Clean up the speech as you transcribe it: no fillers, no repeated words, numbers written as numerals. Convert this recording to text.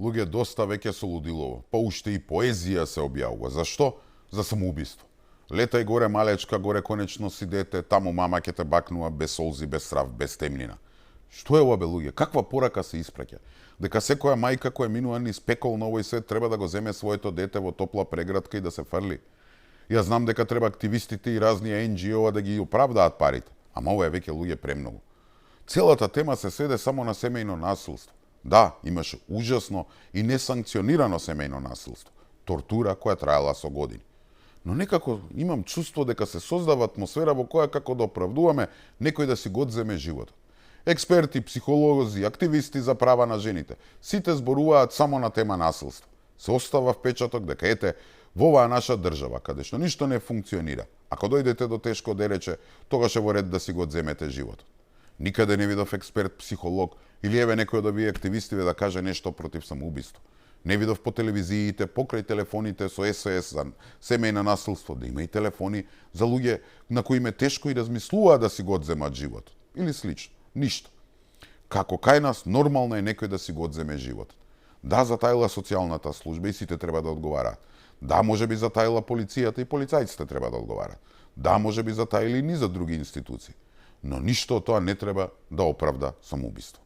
луѓе доста веќе се лудилово, па уште и поезија се објавува. Зашто? За самоубиство. Летај горе малечка, горе конечно си дете, таму мама ќе те бакнува без солзи, без срав, без темнина. Што е ова бе луѓе? Каква порака се испраќа? Дека секоја мајка која минува низ пекол на овој свет треба да го земе своето дете во топла преградка и да се фрли? Јас знам дека треба активистите и разни NGO-а да ги оправдаат парите, ама ова е веќе луѓе премногу. Целата тема се сведе само на семејно насилство. Да, имаше ужасно и несанкционирано семејно насилство, тортура која траела со години. Но некако имам чувство дека се создава атмосфера во која како да оправдуваме некој да си го одземе животот. Експерти, психолози, активисти за права на жените, сите зборуваат само на тема насилство. Се остава впечаток дека ете, во оваа наша држава, каде што ништо не функционира, ако дојдете до тешко дерече, тогаш е во ред да си го одземете животот. Никаде не видов експерт, психолог или еве некој од овие активистиве да каже нешто против самоубиство. Не видов по телевизиите, покрај телефоните со СОС за семејно насилство, да има и телефони за луѓе на кои им е тешко и размислуваат да си го одземат животот. Или слично. Ништо. Како кај нас нормално е некој да си го одземе животот. Да, затаила социјалната служба и сите треба да одговараат. Да, може би затаила полицијата и полицајците треба да одговараат. Да, може би затаили и низа други институции. Но ништо од тоа не треба да оправда самоубиство.